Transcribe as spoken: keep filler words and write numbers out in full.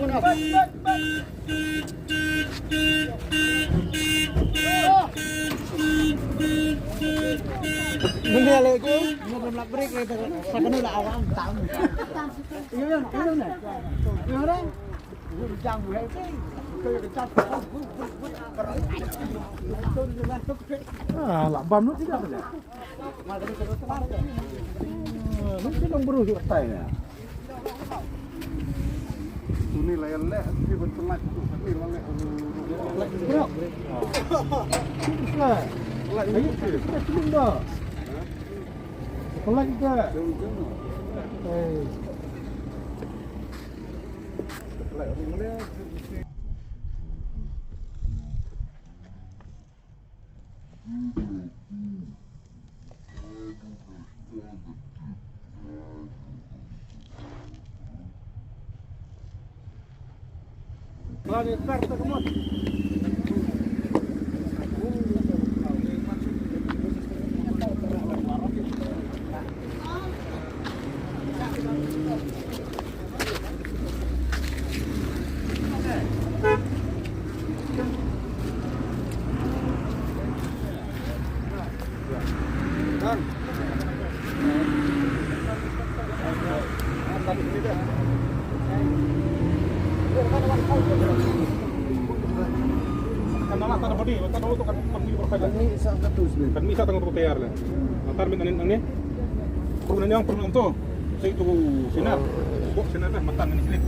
Mane lagi, belum lap break lagi, terus sakanu la awang tam. Iya, iya, iya. Iya, orang. Ah, la bam nu tidak ada. Ah, nu sih dong beruh juga tai ya. Tuni layan leh, di bentelak tu, ni layan leh. Leh, bro. Lah, ini kita sebelum dah. Leh, kita. Eh. Kan mih sa tang tu tayar le. Matar mit anin anin. Perlu nanyang perlu tu. Saya tu sinar. Bok sinar lah matar ni sini.